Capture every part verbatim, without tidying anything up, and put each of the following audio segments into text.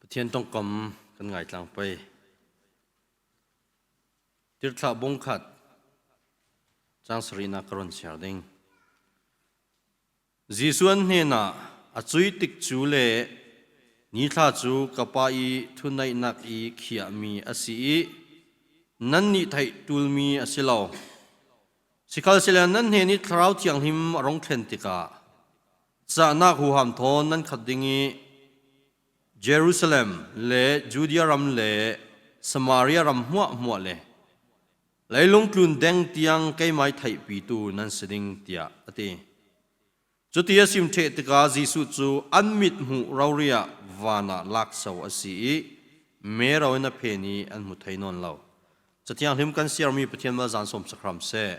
Thian tongkam kan ngaitlang pei. Tirthlah bung khat, chang sarihna ka run siar ding. Jesuh an hnenah, "A cui tik cu le nithla cu ka Pa i thuneihnak i khiahmi a si i, nannih theih ṭulmi a si lo. Sikhalsehla nan hnen i Thlarau Thianghlim a rung thlen tikah cahnak huham thawn nan khat ding i, Jerusalem le Judea ram le Samaria ram hmuahhmuah le leilung tlun deng tiang keimah i theihpitu nan si ding," tiah a ti. Cuti a sim ṭheh tikah Jesuh cu an mit hmuh rori ah van ah lakso a si i, mero in a phen i an hmu thei nawn lo. Cathianghlim kan siarmi Pathian malzan sawm sak hram seh.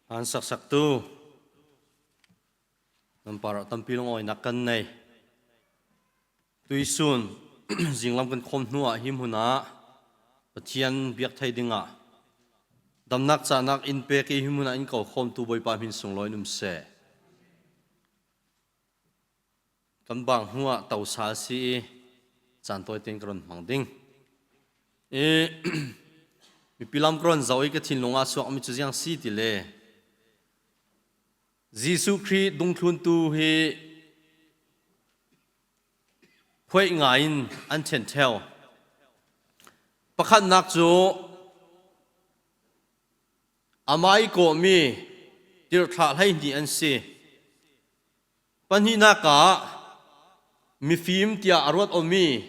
Hang saksaktu, nan parah tampi lungawinak kan nei. Tuisun, zinglam kan khawm hnuah him hunah Pathian biak thei dingah damnak cahnak in pek i him hunah in ko khawmtu Bawipa hmin sunglawi in um seh. Kan bang hnuah to sal si i, caan tawi tein ka run hmang ding. I, mipi lam ka run zoh i ka thinlung ah suakmi cu ziang si ti le, Jesuh Khrih dungthluntu hi phuaih ngai in an ṭhen ṭheu. Pakhatnak cu amah i kawhmi tirhthlah hleihnih an si. Pahnihnak ah mifim tiah a ruat awmi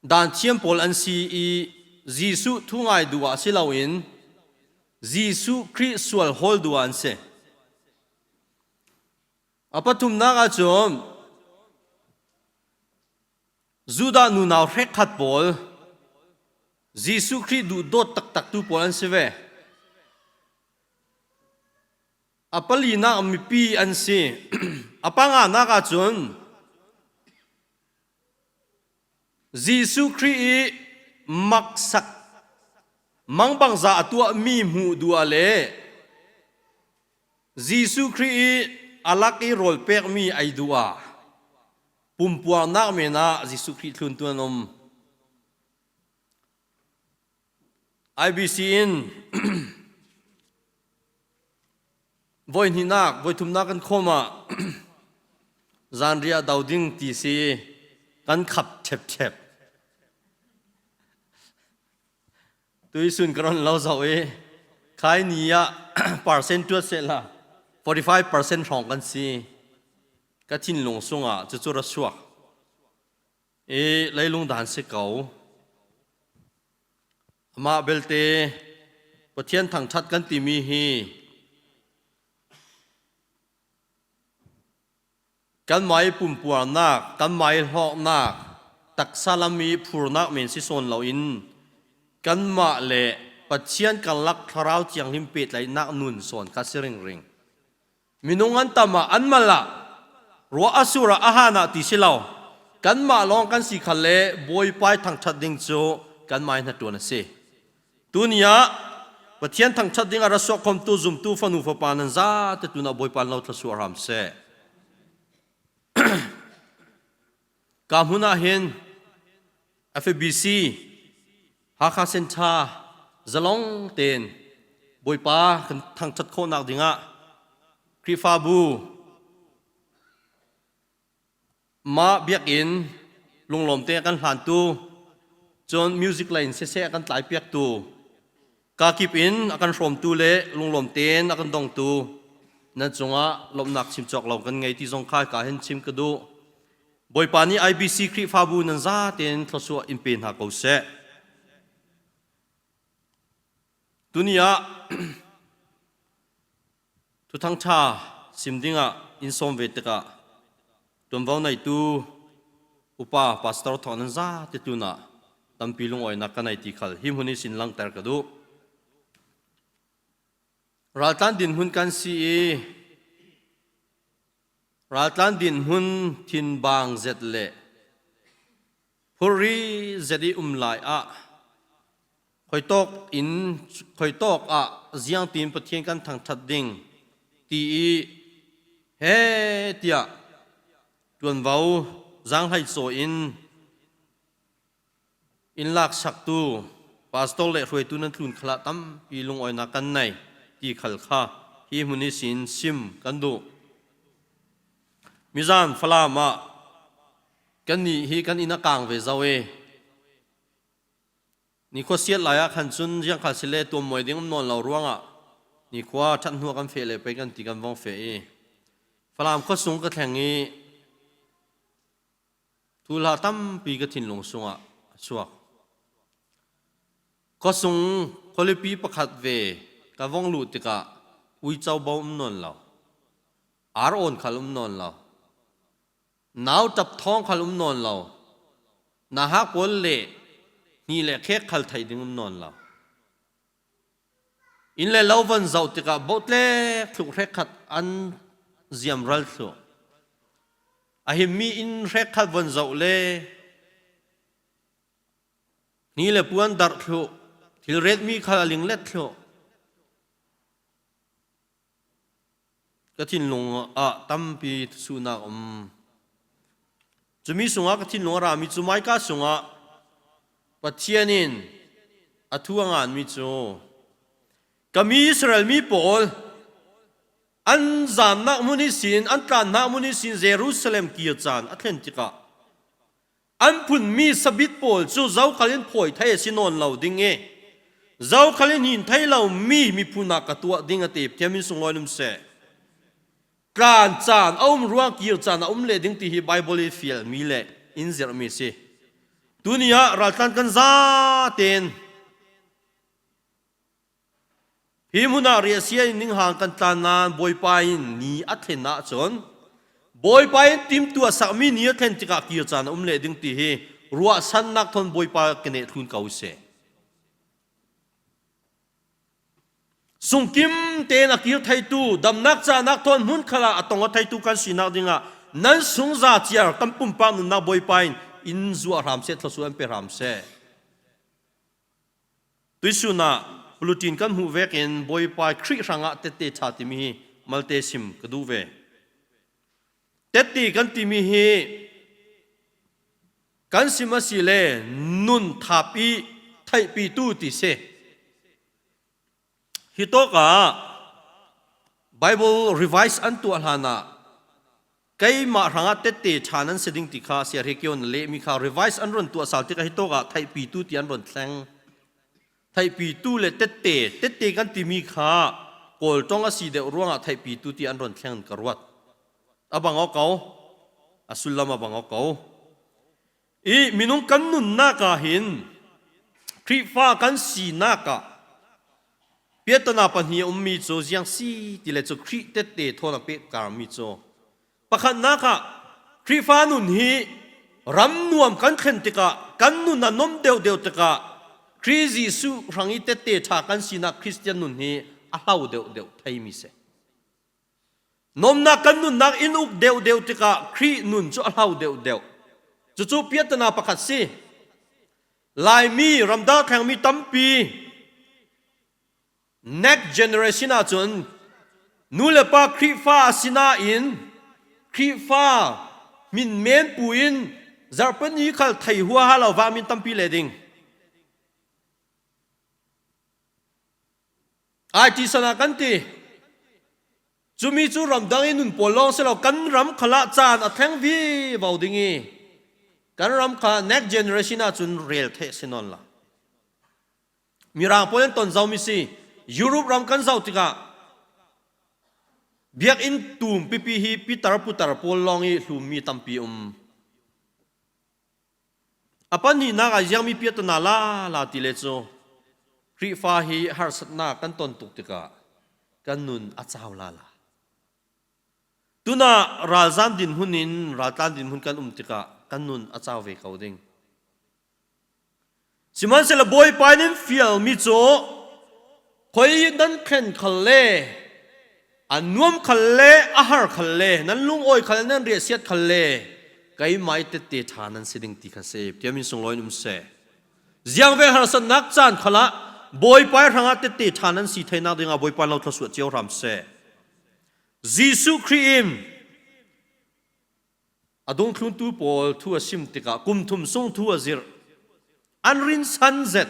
daan thiam pawl an si i, Jesuh thu ngai duh ah si loin Jesuh Khrih sual hawl duh ah an si. A pathumnak ahcun Judah nunau hrekkhat pawl, Jesuh Khrih duhdawt taktaktu pawl an si ve. A palinak mipi an si. A panganak ahcun Jesuh Khrih i maksak mangbangza a tuahmi hmuh duh ah le Jesuh Khrih i a lak i rawl pekmi ei duh ah pumpuarnak men ah Jesuh Khrih thluntu an um. I B C in voi hnihnak, voi thumnak kan khawm ah zanriah do ding ti si kan khap ṭhepṭhep. Tuisun ka run lo zoh i, khai ni ah percent tuat sehla forty five percent hrawng kan si. Ka thinlung sungah cucu ra suak i, leilung dan si ko. Amah belte Pathian thangṭhat kan timi hi kanmah i pumpuarnak, kanmah i hlawknak, taksa lam i phurnak men si sawn loin kanmah le Pathian karlak Thlarau Thianghlim pehtlaihnak nun sawn kha si ringring. Minung an tam ah, an mal ah, ruah a sur ah, a han ah ti si lo. Kanmah lawng kan si khal le Bawipa i thangṭhat ding cu kanmah i hnaṭuan a si. Tuni ah Pathian thangṭhat ding a ra suak khawmtu zumtu fanu fapa nan zate tunah Bawipa in lo thluasuah hram seh. Ka hmun ah hin F A B C, Hakha Centre, zalong tein Bawipa kan thangṭhat khawhnak dingah Khrihfabu mah biakinn lunglawm tein a kan hlantu, cun music line sese a kan tlaipiaktu, ka kip in a kan hrawmtu le lunglawm tein a kan dongtu nan cungah lawmhnak chim cawk lo kan ngei ti zong kha ka hin chim ka duh. Bawipa nih I B C Khrihfabu nan zate in thluasuah in pe hna ko seh. Tuni ah Thuthang ṭha sim dingah in sawm ve tikah ṭuanvo neitu upa pastor thawh nan zate tunah tampi lungawinak ka nei ti khal hi hmun ihsin langhter ka duh. Raltlan dinhmun kan si i, raltlan dinhmun thinbang zet le phurri zet i um lai ah, khuitawk in, khuitawk ah ziangtin Pathian kan thangṭhat ding ti i, he tiah ṭuanvo zaanghlei caw in in laksaktu pastor le hruaitu nan tlun khalah tampi lungawinak kan nei ti khal kha hi hmun ihsin sim kan duh. Mizan Falam ah kannih hi kan inn a kang ve zo i, nikhua siat lai ah khan cun ziangkhal si le tuammawi ding um nawn lo ruangah nikhua ṭhat hnu ah kan feh le pei kan ti kan vong feh i, Falam khuasung ka thleng i, thuhla tampi ka thinlung sungah a suak. Khuasung khualipi pakhat ve ka vong luh tikah uico bo um nawn lo, ar awn khal um nawn lo, nau ṭap thawng khal um nawn lo, nauhak pawl le hnih le khek khal theih ding um nawn lo. Inn le lo von zoh tikah boh tlek thluh hrekkhat an ziamral thluh. A himmi inn hrekkhat von zoh le hni le puan darh thluh, thilretmi khal a linglet thluh. Ka thinlung ah tampi thusuhnak a um. Cumi sungah ka thinlung a rami cu Micah sungah Pathian in a thu a nganmi cu, ka mi Israel mi pawl an zamnak hmun ihsin, an tlannak hmun ihsin Jerusalem kir caan a thlen tikah, an phunmi sabit pawl cu zokhal in phawi thei a si nawn lo ding i, zokhal in hin thei lomi miphun ah ka tuah ding a ti. Pathian min sunglawi in um seh. Tlan caan a um ruang kir caan a um leh ding ti hi Baibal i fialmi le in zirhmi a si. Tuni ah raltlan kan zaten hi hmun ah riahsia in ninghang kan tlan nain Bawipa in ni a thlen ahcun, Bawipa in timtuah sakmi ni a thlen tikah kir caan a um leh ding ti hi ruahsannak thawn Bawipa ka neh thlun ko seh. Sungkim tein a kir theitu, damnak cahnak thawn hmun khalah a tong a theitu kan sinak dingah nan sungza ciar kan pumpak nunnak Bawipa in in zuah hram seh, thluasuah in pe hram seh. Tuisun ah pulutin kan hmuh vekin Bawipa Khrih hrangah tette ṭha timi hi malte sim ka duh ve. Tette kan timi hi kan sim a si le nun thap i theihpitu ti si. Hi tawkah Bible revise an tuah hlanah keimah hrangah tette ṭha nan si ding ti kha Sia Hre Kio na lehmi kha revise an run tuah sal tikah hi tawkah theihpitu ti an run thleng. Theihpitu le tette, tette kan timi kha Kawl ṭong a si deuh ruangah theihpitu ti an run thleng in ka ruat. A bang aw ko, a sullam a bang aw ko. I minung kan nunnak ah hin Khrihfa kan sinak ah piahtana pahnih a ummi cu ziang si ti le cu Khrih tette thawn a pehkarmi cu pakhatnak ah Khrihfa nun hi ram nuam kan thlen tikah kan nun a nom deuhdeuh tikah Khrih Jesuh hrang i tette ṭha kan sinak Khristian nun hi a hlo deuhdeuh theimi si. Nomnak kan nunnak in uk deuhdeuh tikah Khrih nun cu a hlo deuhdeuh. Cucu piahtana pakhat si. Laimi ramdang thlengmi tampi next generation ahcun nu le pa Khrihfa a si nain Khrihfa hmin men pu in zarhpini khal thei huaha lo vak min tampi le ding. I T sana kan ti. Cumi cu ramdang i nun pawl lawng si lo, kan ram khalah caan a thleng vivo ding i kan ram kha next generation ahcun rel theh si nawn lo. Mirang pawl in ton zomi si. Europe ram kan zoh tikah biakinn tum pipi hi pitar putar pawl lawng i hlummi tampi um. A pahnihnak ah ziangmi piahtana lala ti le cu Khrihfa hi harsatnak kan ton tuk tikah kan nun a cau lala. Tunah ralzam dinhmun in raltlan dinhmun kan um tikah kan nun a cau ve ko ding. Sihmanhsehlaw Bawipa in in fialmi cu khoi nan thlen khalle, a nuam khalle, a har khalle, nan lungawi khalle, nan riahsiat khalle, keimah i tette ṭha nan si ding ti kha si, tiah min sunglawi in um seh. Ziangvek harsatnak caan khalah Bawipa i hrangah tette ṭha nan si theinak dingah Bawipa in lo thluasuah cio hram seh. Jesuh Khrih in a dungthluntu pawl thu a sim tikah kum thum sung thu a zirh. An rinsan zet.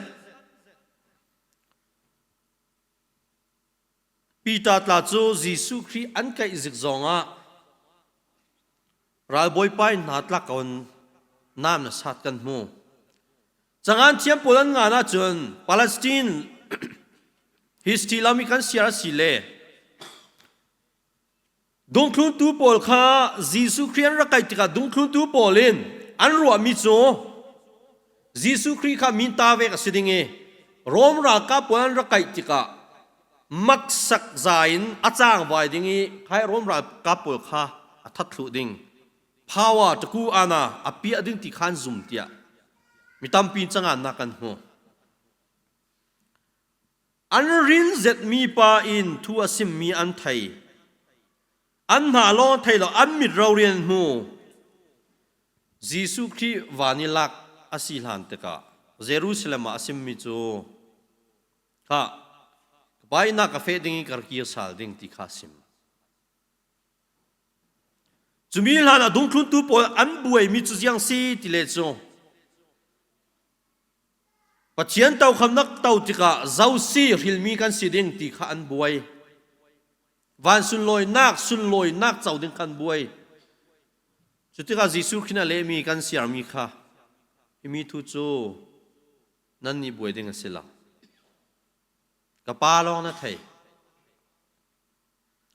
Peter tla cu Jesuh Khrih an kaih zik zongah ralbawipa in hna tlak ko in nam na sat kan hmu. Cangan thiam pawl an ngan ahcun Palestine history lam i kan siar a si le dungthluntu pawl kha Jesuh Khrih an rak kaih tikah dungthluntu pawl in an ruahmi cu Jesuh Khrih kha minta vek a si ding i Rom ralkap pawl an rak kaih tikah maksak za in a cangvai ding i khai Rom ralkap pawl kha a that thluh ding, power, taku ana a piah ding ti khan zum tiah mi tampi in cangannak kan hmu. An rin zetmi pa in thu a simmi an thei. An hna lawng thei lo, an mit rorian hmu. Jesuh Khrih van i lak a si hlan tikah Jerusalem ah a simmi cu, kha, ka pa inn ah ka feh ding i ka ra kir sal ding ti kha a sim. Cumi hlan a dungthluntu pawl an buaimi cu ziang si ti le cu, Pathian tokham nak to tikah zo si hrilmi kan si ding ti kha an buai. Van sunlawinak, sunlawinak co ding khan buai. Cutikah Jesuh Khrih a lehmi kan siarmi kha, himi thu cu nannih buai ding a si lo. Ka pa lawng na thei.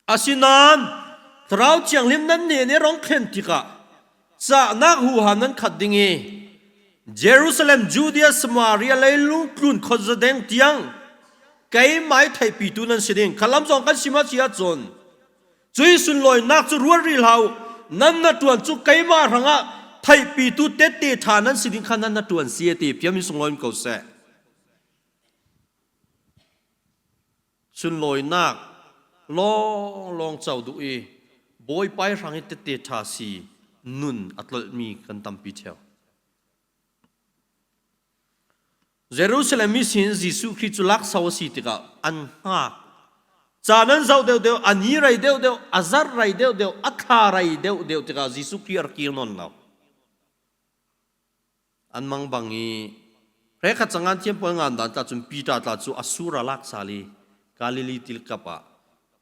Asinain Thlarau Thianghlim nan hnen i rong thlen tikah cahnak huham nan khat ding i, Jerusalem, Judea, Samaria leilung tlun khawt za deng tiang keimah i theihpitu nan si ding. Khalam zong kan sim a si ahcun, cuih sunlawinak cu ruat rih hlah uh, nan hnaṭuan cu keimah hrangah theihpitu tette ṭha nan si ding kha nan hnaṭuan si a ti, piamin sunglawi ko seh. Sunlawinak lawnglawng co duh i, Bawipa i hrang i tette ṭha si nun a tlolhmi kan tampi ṭheo. Jerusalem mi sin Jesuh Khrih cu lakso a si tikah an hngak. Caan an zoh deuhdeuh, a ni rei deuhdeuh, a zarh rei deuhdeuh, a thla rei deuhdeuh tikah Jesuh Khrih a ra kir nawn lo. An mangbang i, hrekkhat cangan thiam pawl ngan dan tla cun Peter tla cu a sur a lak sal i, Galilee tilkap ah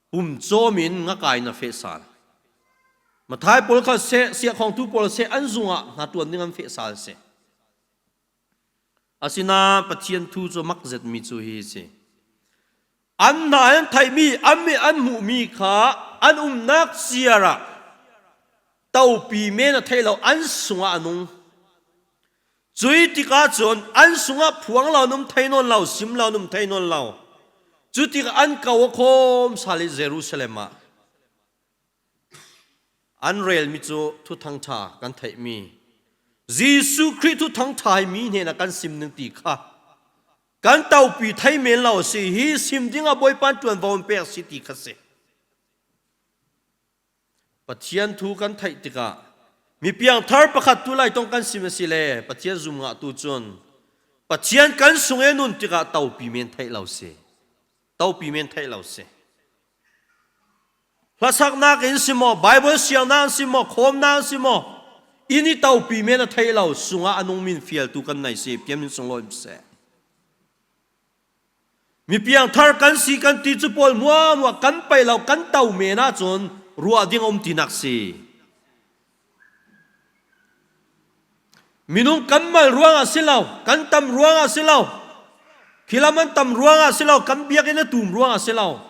pum cawm in ngakai in a feh sal. Mathai pawl kha seh, siahkhongtu pawl seh, an zung ah hnaṭuan ding an feh sal seh. Asinain Pathian thu cu a mak zetmi cu hi si. An hna an theihmi, an mit an hmuhmi kha an umnak ciar ah topi men a theih lo, an sungah a nung. Cuih tikah cun an sungah phuang lo an um thei nawn lo, sim lo an um thei nawn lo. Cutikah an ko a khawm sal i Jerusalem ah an relmi cu Thuthang ṭha kan theihmi Jesuh Khrih Thuthang ṭha hi mi hnenah kan sim ning ti kha kan topi thei men lo a si. Hi sim dingah Bawipa in ṭuanvo in pek a si ti kha si. Pathian thu kan theih tikah mi piangthar pakhat tu lai tong kan sim a si le Pathian zum ngahtu cun Pathian kan sung i nun tikah topi men theih lo si. Topi men theih lo si. Hlasaknak in si maw, Baibal siangnak in si maw, khawmnak in si maw, in i topi men a theih lo sungah a nungmi in fialtu kan nei si, piamin sunglawi seh. Mi piangthar kan si kan ti cu pawl hmuahhmuah kan paih lo, kan to men ahcun ruah ding a um tinak si. Minung kan mal ruangah si lo, kan tam ruangah si lo, khilam an tam ruangah si lo, kan biakinn a tum ruangah si lo.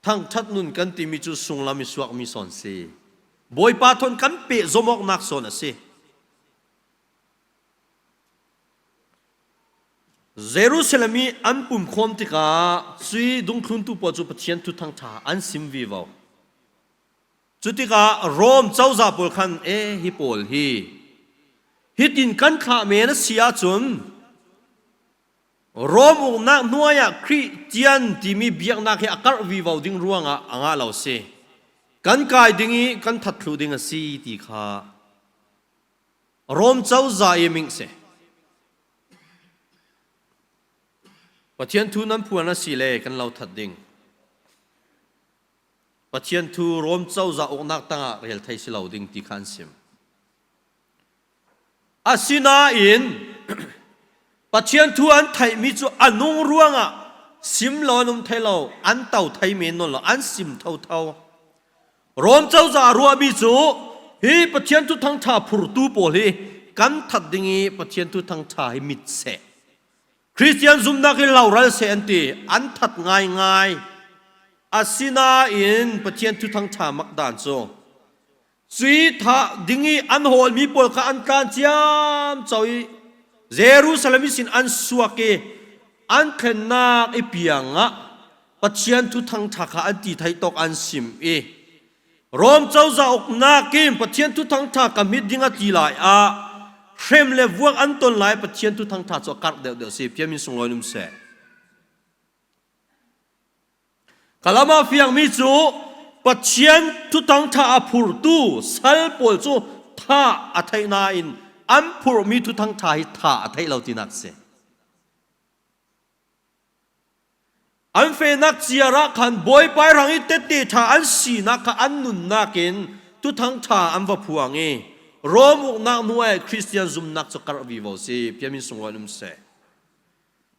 Thangṭhat nun kan timi cu sunglam i suakmi sawn si. Bawipa thawn kan pehzom awknak sawn a si. Jerusalem i an pumkhawm tikah cuih dungthluntu pawl cu Pathian Thuthang ṭha an sim vivo. Cutikah Rom cozah pawl khan, e, hi pawl hi hitin kan thlah men a si ahcun, Rom uknak hnuai ah Khristian timi biaknak hi a karh vivo ding ruangah a ngah lo si. Kan kai ding i kan that thluh ding a si ti kha Rom cozah i ming si. Pathian thu nan phuan a si le kan lo that ding. Pathian thu Rom cozah uknak tangah rel thei si lo ding ti kha an sim. Asinain Pathian thu an theihmi cu a nung ruangah sim lo an um thei lo, an to thei men nawn lo, an sim thotho. Rom cozah a ruahmi cu hi Pathian Thuthang ṭha phurtu pawl hi kan that ding i Pathian Thuthang ṭha hi mit seh. Khristian zumhnak hi loral seh an ti, an that ngaingai. Asinain Pathian Thuthang ṭha mak dan cu cuih thah ding i an hawlmi pawl kha an tlan ciamco i Jerusalem ihsin an suak i an thlennak i piang ah Pathian Thuthang ṭha kha an ti thei tawk an sim i Rom cozah uknak in Pathian Thuthang ṭha ka mit ding a ti lai ah hrem le vuak an ton lai Pathian Thuthang ṭha cu a karh deuhdeuh si, piamin sunglawi um seh. Ka lamah fiangmi cu Pathian Thuthang ṭha a phurtu sal pawl cu tha a theih nain an phurhmi Thuthang ṭha hi tha a theih lo tinak si. An fehnak ciar ah khan Bawipa ih hrang ih tette ṭha an sinak kha an nunnak in Thuthang ṭha an va phuang ih Rom uknak hnuai Khristian zumnak cu karh vivo si. Piamin sunglawi in um seh.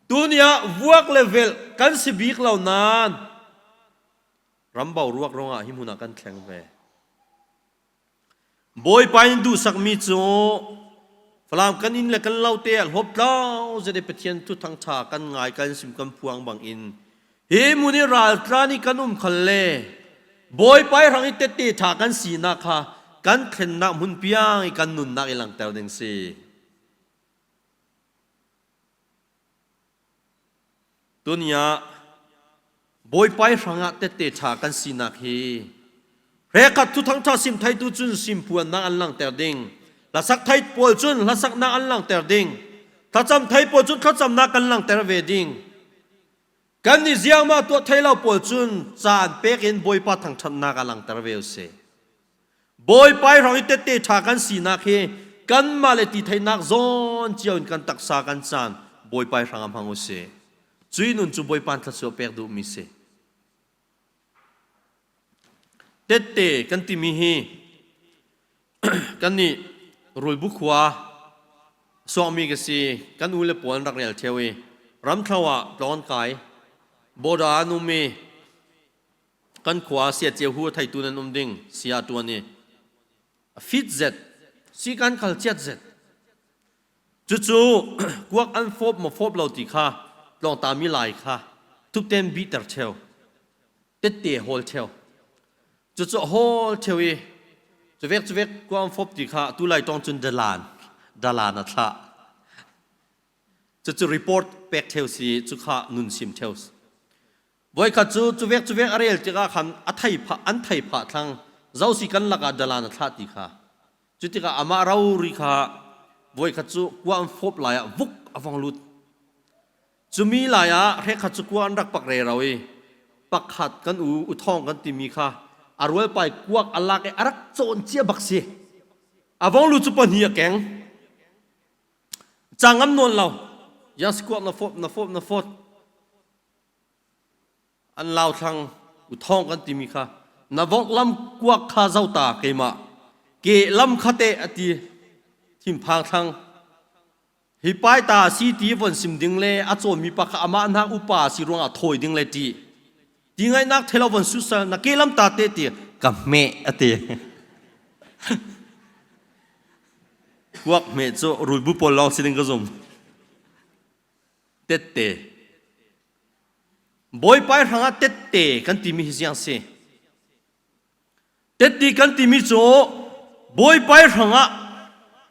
Tuni ah vuak le velh kan si bik lo nain ram boruak ruangah hi hmun ah kan thleng ve. Bawipa in duhsakmi cu Falam kan inn le kan lote ah hlawptlo zet ih Pathian Thuthang ṭha kan ngai, kan sim, kan phuang bangin hi hmun ih raltlan ih kan um khalle Bawipa ih hrang ih tette ṭha kan sinak kha kan thlennak hmun piang ih kan nunnak ih langter ding si. Tuni ah Bawipa ih hrangah tette ṭha kan sinak hi hrekkhat Thuthang ṭha sim theitu cun simphuannak an langter ding, hlasak thei pawl cun hlasaknak an langter ding, thlacam thei pawl cun thlacamnak kan langter ve ding. Kannih ziangmah tuah thei lo pawl cun caan pek in Bawipa thangṭhatnak a langter ve usih. Bawipa ih hrang ih tette ṭha kan sinak hi kanmah le ti theinak zawn cio in kan taksa kan caan Bawipa ih hrang a hmang usih. Cuih nun cu Bawipa in thluachuah pek duhmi si. Tette kan timi hi kannih Rulbu khua suakmi ka si. Kan u le pawl an rak rel ṭheu ih ramthlo ah tlawng an kai. Bawda an um ih kan khua sia cia hu a theitu nan um ding sia ṭuan ih a fit zet, si kan khal ciat zet. Cucu kuak an fawp maw fawp lo ti kha tlawngtami lai kha thupten bihter ṭheu, tette hawl ṭheu. Cucu a hawl ṭheu ih cuvek cuvek kuak an fawp ti kha tulai ṭawng cun dalan, dalan a thlah. Cucu report pek ṭheu si, cu kha nun sim ṭheu si. Voikhat cu cuvek cuvek a rel tikah khan a thei phah, an thei phah thlang, zo si kan lakah dalan a thlah ti kha. Cutikah amah rori kha voikhat cu kuak an fawp lai ah vuk a vong lut. Cumi lai ah hrekkhat cu kuak an rak pak rero ih pakhat kan u, U Thawng kan timi kha a rualpa ih kuak a lak ih a rak cawn cia bak si. A vong lut cu pahnih a keng. Cang ngam nawn lo. Ziang si kuak na fawp, na fawp, na fawp. An lau thlang, U Thawng kan timi kha, na vok lam kuak kha zo ta keimah, keh lam kha teh a ti. Thinphang thlang, hi pai ta a si ti von sim ding le a cawnmi pa kha amah hnak upa a si ruangah thawi ding le ṭih. Ti ngaihnak thei lo von suhsal, na keh lam ta teh ti, ka hmeh a ti. Kuak hmeh cu rulbu pawl lawng si ding ka zum. Tette. Bawipa ih hrangah tette kan timi hi ziang si. Tette kan timi cu Bawipa ih hrangah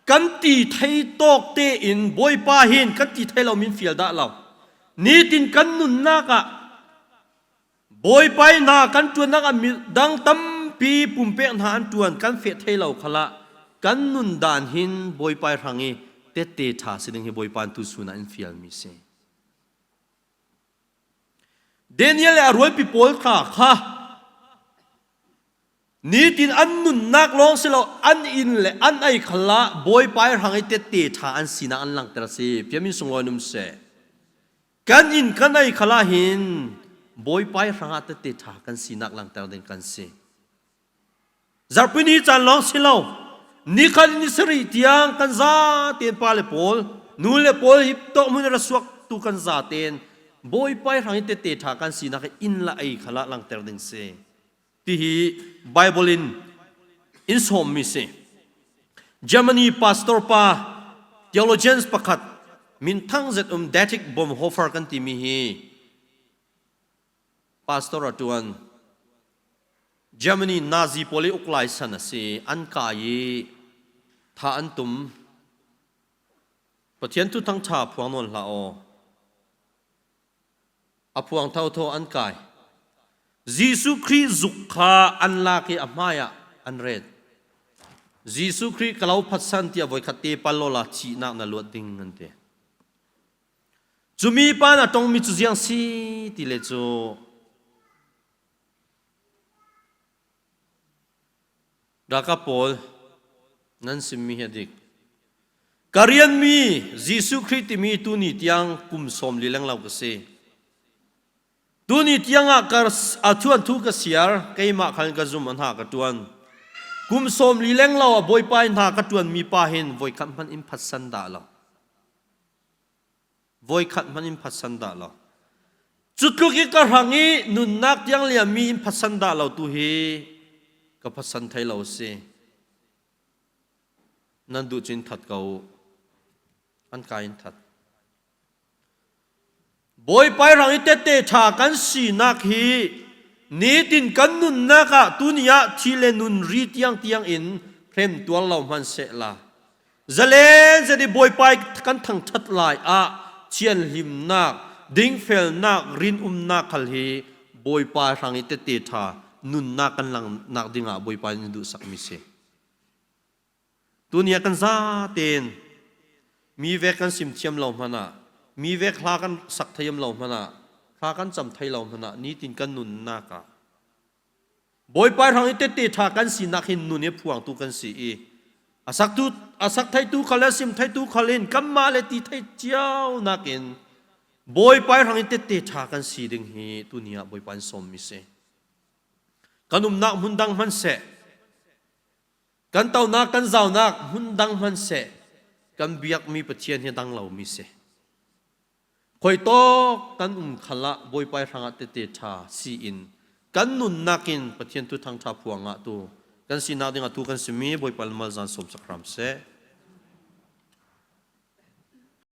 kan ti thei tawk tein Bawipa hin kan ti thei lo min fial dah lo. Nitin kan nunnak ah Bawipa ih hna kan ṭuannak ah midang tampi pumpek hna an ṭuan kan feh thei lo khalah kan nun dan hin Bawipa ih hrang ih tette ṭha si ding hi Bawipa in tusun ah in fialmi si. Daniel le a rualpi pawl hna kha nitin an nunnak lawng si lo, an inn le an ei khalah Bawipa ih hrang ih tette ṭha an sinak an langter a si. Piamin sunglawi in um seh. Kan inn kan ei khalah hin Bawipa ih hrangah tette ṭha kan sinak langter ding kan si. Zarhpi ni caan lawng si lo, nikhat ni sarih tiang kan zaten pa le pawl, nu le pawl hi tawk hmun ih ra suaktu kan zaten Bawipa ih hrang ih tette ṭha kan sinak hi inn le ei khalah langter ding si. Tihi Baibal in in sawmmi si. Germany pastor pa, theologians pakhat, min thang zet um Dietrich Bonhoeffer kan timi hi pastor a ṭuan. Germany Nazi pawl ih uklai san a si. An kai ih tha an tum. Pathian thuthang ṭha phuang nawn hlah aw. A phuang thotho an kai. Jesuh Khrih zuk kha an lak ih a hmaiah an ret. Jesuh Khrih ka lo phatsan tiah voikhat te pal lawla thihnak na luat ding an ti. Cumi pa in a ṭongmi cu ziang si ti le cu Raka pawl, nan simmi hi a dik. Ka rianmi Jesuh Khrih timi tuni tiang kum sawmli lenglo ka si. Tuni tiangah ka, a thuanthu ka siar, keimah khalin ka zum a hna ka ṭuan. Kum sawmli lenglo a Bawipa in hna ka ṭuanmi pa hin voikhat hmanh in phatsan dah lo. Voikhat hmanh in phatsan dah lo. Cutluk i ka hrang i nunnak tiang liammi in phatsan dah lo tu hi ka phatsan thei lo a si. Nan duh cun that ko u. An kai in that. Bawipa ih hrang i tette ṭha kan sinak hi nitin kan nunnak ah tuni ah thi le nun ri tiang tiang in hrem tuar lo hmanh sehla, zalen zet i Bawipa ih kan thangṭhat lai ah thianhlimnak, dingfelnak, rinumnak khal hi Bawipa ih hrang i tette ṭha nunnak kan langnak dingah Bawipa in duhsakmi si. Tuni ah kan zaten mi vek kan sim thiam lo hmanh ah, mi vek hla kan sak thei lo hmanh ah, hla kan cam thei lo hmanh ah, nitin kan nunnak ah Bawipa ih hrang i tette ṭha kan sinak hin nun i phuangtu kan si i, a saktu, a sak theitu khal le a sim theitu khal in kanmah le ti thei cio nakin Bawipa ih hrang i tette ṭha kan si ding hi tuni ah Bawipa in sawmmi si. Kan umnak hmun dang hmanh seh, kan tonak, kan zaunak hmun dang hmanh seh, kan biakmi Pathian hi a dang lomi si. Khuitawk kan um khalah Bawipa ih hrangah tete ṭha si in kan nunnak in Pathian thuthang ṭha phuang ah tu kan sinak dingah thu kan simmi Bawipa in malzan sawmsak hram seh.